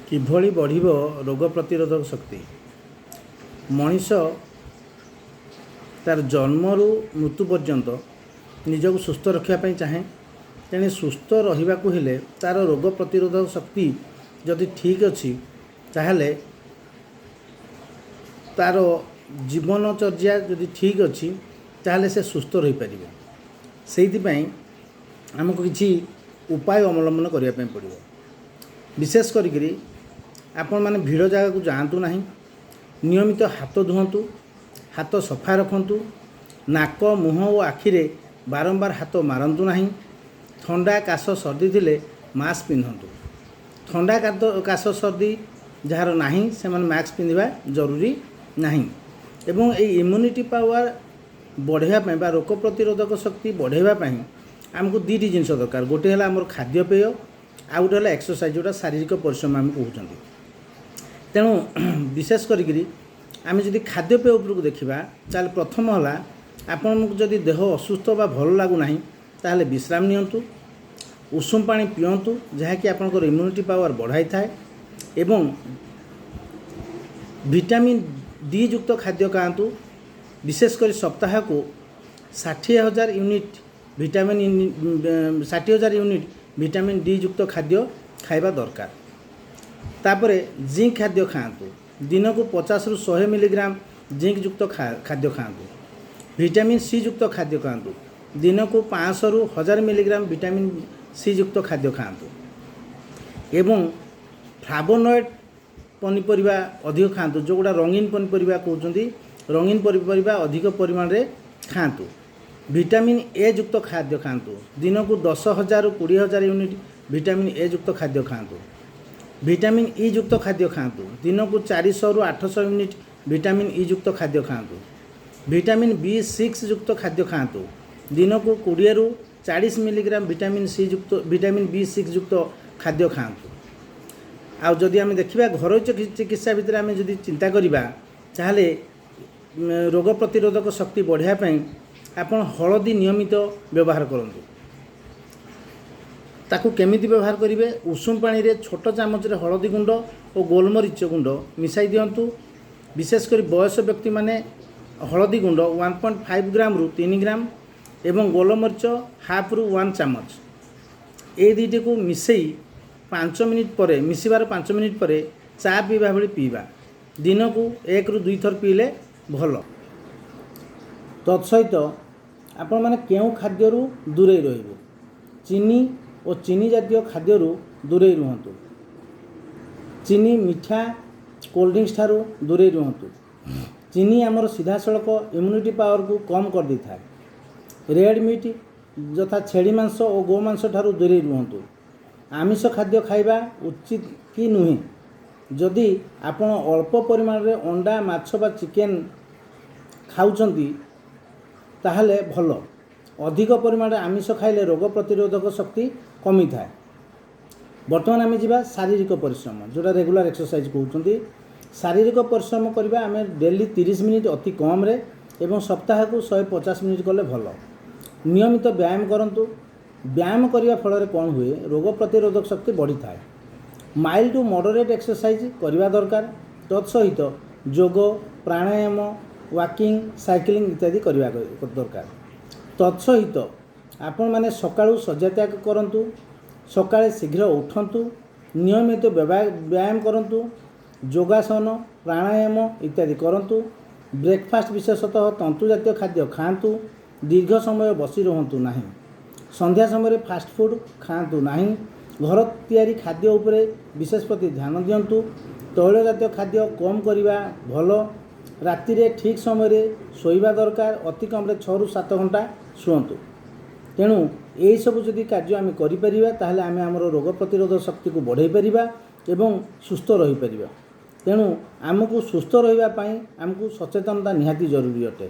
କିଭଳି ବଢ଼ିବ ରୋଗ ପ୍ରତିରୋଧକ ଶକ୍ତି? ମଣିଷ ତା'ର ଜନ୍ମରୁ ମୃତ୍ୟୁ ପର୍ଯ୍ୟନ୍ତ ନିଜକୁ ସୁସ୍ଥ ରଖିବା ପାଇଁ ଚାହେଁ। ତେଣୁ ସୁସ୍ଥ ରହିବାକୁ ହେଲେ ତା'ର ରୋଗ ପ୍ରତିରୋଧକ ଶକ୍ତି ଯଦି ଠିକ୍ ଅଛି, ତାହେଲେ ତା'ର ଜୀବନଚର୍ଯ୍ୟା ଯଦି ଠିକ୍ ଅଛି, ତାହେଲେ ସେ ସୁସ୍ଥ ରହିପାରିବ। ସେଇଥିପାଇଁ ଆମକୁ କିଛି ଉପାୟ ଅବଲମ୍ବନ କରିବା ପାଇଁ ପଡ଼ିବ। ବିଶେଷ କରିକିରି ଆପଣମାନେ ଭିଡ଼ ଜାଗାକୁ ଯାଆନ୍ତୁ ନାହିଁ, ନିୟମିତ ହାତ ଧୁଅନ୍ତୁ, ହାତ ସଫା ରଖନ୍ତୁ, ନାକ, ମୁହଁ ଓ ଆଖିରେ ବାରମ୍ବାର ହାତ ମାରନ୍ତୁ ନାହିଁ। ଥଣ୍ଡା, କାଶ, ସର୍ଦ୍ଦି ଥିଲେ ମାସ୍କ ପିନ୍ଧନ୍ତୁ। ଥଣ୍ଡା, କାଶ, ସର୍ଦ୍ଦି ଯାହାର ନାହିଁ, ସେମାନେ ମାସ୍କ ପିନ୍ଧିବା ଜରୁରୀ ନାହିଁ। ଏବଂ ଏଇ ଇମ୍ୟୁନିଟି ପାୱାର ବଢ଼ାଇବା ପାଇଁ ବା ରୋଗ ପ୍ରତିରୋଧକ ଶକ୍ତି ବଢ଼ାଇବା ପାଇଁ ଆମକୁ ଦୁଇଟି ଜିନିଷ ଦରକାର। ଗୋଟିଏ ହେଲା ଆମର ଖାଦ୍ୟପେୟ, ଆଉ ଗୋଟେ ହେଲା ଏକ୍ସରସାଇଜ୍, ଯେଉଁଟା ଶାରୀରିକ ପରିଶ୍ରମ ଆମେ କହୁଛନ୍ତି। ତେଣୁ ବିଶେଷ କରିକିରି ଆମେ ଯଦି ଖାଦ୍ୟପେୟ ଉପରକୁ ଦେଖିବା, ତାହେଲେ ପ୍ରଥମ ହେଲା, ଆପଣଙ୍କୁ ଯଦି ଦେହ ଅସୁସ୍ଥ ବା ଭଲ ଲାଗୁନାହିଁ, ତାହେଲେ ବିଶ୍ରାମ ନିଅନ୍ତୁ, ଉଷୁମ ପାଣି ପିଅନ୍ତୁ, ଯାହାକି ଆପଣଙ୍କର ଇମ୍ୟୁନିଟି ପାୱାର ବଢ଼ାଇଥାଏ, ଏବଂ ଭିଟାମିନ୍ ଡି ଯୁକ୍ତ ଖାଦ୍ୟ ଖାଆନ୍ତୁ। ବିଶେଷ କରି ସପ୍ତାହକୁ 60,000 unit vitamin, 60,000 unit vitamin D ଯୁକ୍ତ ଖାଦ୍ୟ ଖାଇବା ଦରକାର। ତାପରେ ଜିଙ୍କ ଖାଦ୍ୟ ଖାଆନ୍ତୁ। ଦିନକୁ 50ରୁ 100 ମିଲିଗ୍ରାମ ଜିଙ୍କ ଯୁକ୍ତ ଖାଦ୍ୟ ଖାଆନ୍ତୁ। ଭିଟାମିନ୍ ସି ଯୁକ୍ତ ଖାଦ୍ୟ ଖାଆନ୍ତୁ। ଦିନକୁ 500ରୁ 1000 ମିଲିଗ୍ରାମ ଭିଟାମିନ୍ ସି ଯୁକ୍ତ ଖାଦ୍ୟ ଖାଆନ୍ତୁ ଏବଂ ଫ୍ଲାଭୋନଏଡ଼୍ ପନିପରିବା ଅଧିକ ଖାଆନ୍ତୁ। ଯେଉଁଗୁଡ଼ା ରଙ୍ଗୀନ ପନିପରିବା କହୁଛନ୍ତି, ରଙ୍ଗୀନ ପନିପରିବା ଅଧିକ ପରିମାଣରେ ଖାଆନ୍ତୁ। ଭିଟାମିନ୍ ଏ ଯୁକ୍ତ ଖାଦ୍ୟ ଖାଆନ୍ତୁ। ଦିନକୁ 10,000ରୁ 20,000 ୟୁନିଟ୍ ଭିଟାମିନ୍ ଏ ଯୁକ୍ତ ଖାଦ୍ୟ ଖାଆନ୍ତୁ। ଭିଟାମିନ୍ ଇ ଯୁକ୍ତ ଖାଦ୍ୟ ଖାଆନ୍ତୁ। ଦିନକୁ 400ରୁ 800 ୟୁନିଟ୍ ଭିଟାମିନ୍ ଇ ଯୁକ୍ତ ଖାଦ୍ୟ ଖାଆନ୍ତୁ। ଭିଟାମିନ୍ ବି6 ଯୁକ୍ତ ଖାଦ୍ୟ ଖାଆନ୍ତୁ। ଦିନକୁ 20ରୁ 40 ମିଲିଗ୍ରାମ ଭିଟାମିନ୍ ସି ଯୁକ୍ତ, ଭିଟାମିନ୍ ବି6 ଯୁକ୍ତ ଖାଦ୍ୟ ଖାଆନ୍ତୁ। ଆଉ ଯଦି ଆମେ ଦେଖିବା, ଘରୋଇ ଚିକିତ୍ସା ଭିତରେ ଆମେ ଯଦି ଚିନ୍ତା କରିବା, ତାହେଲେ ରୋଗ ପ୍ରତିରୋଧକ ଶକ୍ତି ବଢ଼ାଇବା ପାଇଁ ଆପଣ ହଳଦୀ ନିୟମିତ ବ୍ୟବହାର କରନ୍ତୁ। ତାକୁ କେମିତି ବ୍ୟବହାର କରିବେ? ଉଷୁମ ପାଣିରେ ଛୋଟ ଚାମଚରେ ହଳଦୀ ଗୁଣ୍ଡ ଓ ଗୋଲମରିଚ ଗୁଣ୍ଡ ମିଶାଇ ଦିଅନ୍ତୁ। ବିଶେଷ କରି ବୟସ ବ୍ୟକ୍ତିମାନେ ହଳଦୀ ଗୁଣ୍ଡ 1.5 ଗ୍ରାମରୁ 3 ଗ୍ରାମ ଏବଂ ଗୋଲମରିଚ ହାଫ୍ରୁ 1 ଚାମଚ, ଏଇ ଦୁଇଟିକୁ ମିଶାଇ 5 ମିନିଟ୍ ପରେ, ମିଶିବାର 5 ମିନିଟ୍ ପରେ ଚା ପିଇବା ଭଳି ପିଇବା। ଦିନକୁ 1ରୁ 2 ଥର ପିଇଲେ ଭଲ। ତତ୍ସହିତ ଆପଣମାନେ କେଉଁ ଖାଦ୍ୟରୁ ଦୂରେଇ ରହିବେ? ଚିନି ଓ ଚିନି ଜାତୀୟ ଖାଦ୍ୟରୁ ଦୂରେଇ ରୁହନ୍ତୁ। ଚିନି, ମିଠା, କୋଲ୍ଡ ଡ୍ରିଙ୍କସ୍ ଠାରୁ ଦୂରେଇ ରୁହନ୍ତୁ। ଚିନି ଆମର ସିଧାସଳଖ ଇମ୍ୟୁନିଟି ପାୱାରକୁ କମ୍ କରିଦେଇଥାଏ। ରେଡ଼୍ ମିଟ୍ ଯଥା ଛେଳି ମାଂସ ଓ ଗୋମାଂସ ଠାରୁ ଦୂରେଇ ରୁହନ୍ତୁ। ଆମିଷ ଖାଦ୍ୟ ଖାଇବା ଉଚିତ କି ନୁହେଁ। ଯଦି ଆପଣ ଅଳ୍ପ ପରିମାଣରେ ଅଣ୍ଡା, ମାଛ ବା ଚିକେନ୍ ଖାଉଛନ୍ତି, ତାହେଲେ ଭଲ। ଅଧିକ ପରିମାଣରେ ଆମିଷ ଖାଇଲେ ରୋଗ ପ୍ରତିରୋଧକ ଶକ୍ତି କମିଥାଏ। ବର୍ତ୍ତମାନ ଆମେ ଯିବା ଶାରୀରିକ ପରିଶ୍ରମ, ଯେଉଁଟା ରେଗୁଲାର ଏକ୍ସରସାଇଜ କହୁଛନ୍ତି। ଶାରୀରିକ ପରିଶ୍ରମ କରିବା ଆମେ ଡେଲି 30 ମିନିଟ୍ ଅତି କମ୍ରେ ଏବଂ ସପ୍ତାହକୁ 150 ମିନିଟ୍ କଲେ ଭଲ। ନିୟମିତ ବ୍ୟାୟାମ କରନ୍ତୁ। ବ୍ୟାୟାମ କରିବା ଫଳରେ କ'ଣ ହୁଏ? ରୋଗ ପ୍ରତିରୋଧକ ଶକ୍ତି ବଢ଼ିଥାଏ। ମାଇଲ୍ଡ ଟୁ ମଡରେଟ୍ ଏକ୍ସରସାଇଜ କରିବା ଦରକାର। ତତ୍ ସହିତ ଯୋଗ, ପ୍ରାଣାୟାମ, ୱାକିଂ, ସାଇକ୍ଲିଂ ଇତ୍ୟାଦି କରିବା ଦରକାର। ତତ୍ ସହିତ ଆପଣମାନେ ସକାଳୁ ଶଯ୍ୟା ତ୍ୟାଗ କରନ୍ତୁ, ସକାଳେ ଶୀଘ୍ର ଉଠନ୍ତୁ, ନିୟମିତ ବ୍ୟାୟାମ କରନ୍ତୁ, ଯୋଗାସନ, ପ୍ରାଣାୟାମ ଇତ୍ୟାଦି କରନ୍ତୁ। ବ୍ରେକଫାଷ୍ଟ ବିଶେଷତଃ ତନ୍ତୁ ଜାତୀୟ ଖାଦ୍ୟ ଖାଆନ୍ତୁ। ଦୀର୍ଘ ସମୟ ବସି ରୁହନ୍ତୁ ନାହିଁ। ସନ୍ଧ୍ୟା ସମୟରେ ଫାଷ୍ଟଫୁଡ଼୍ ଖାଆନ୍ତୁ ନାହିଁ। ଘର ତିଆରି ଖାଦ୍ୟ ଉପରେ ବିଶେଷ ପ୍ରତି ଧ୍ୟାନ ଦିଅନ୍ତୁ। ତୈଳ ଜାତୀୟ ଖାଦ୍ୟ କମ୍ କରିବା ଭଲ। ରାତିରେ ଠିକ୍ ସମୟରେ ଶୋଇବା ଦରକାର। ଅତି କମ୍ରେ 6ରୁ 7 ଘଣ୍ଟା ଶୁଅନ୍ତୁ। ତେଣୁ ଏହିସବୁ ଯଦି କାର୍ଯ୍ୟ ଆମେ କରିପାରିବା, ତାହେଲେ ଆମେ ଆମର ରୋଗ ପ୍ରତିରୋଧକ ଶକ୍ତିକୁ ବଢ଼ାଇ ପାରିବା ଏବଂ ସୁସ୍ଥ ରହିପାରିବା। ତେଣୁ ଆମକୁ ସୁସ୍ଥ ରହିବା ପାଇଁ ଆମକୁ ସଚେତନତା ନିହାତି ଜରୁରୀ ଅଟେ।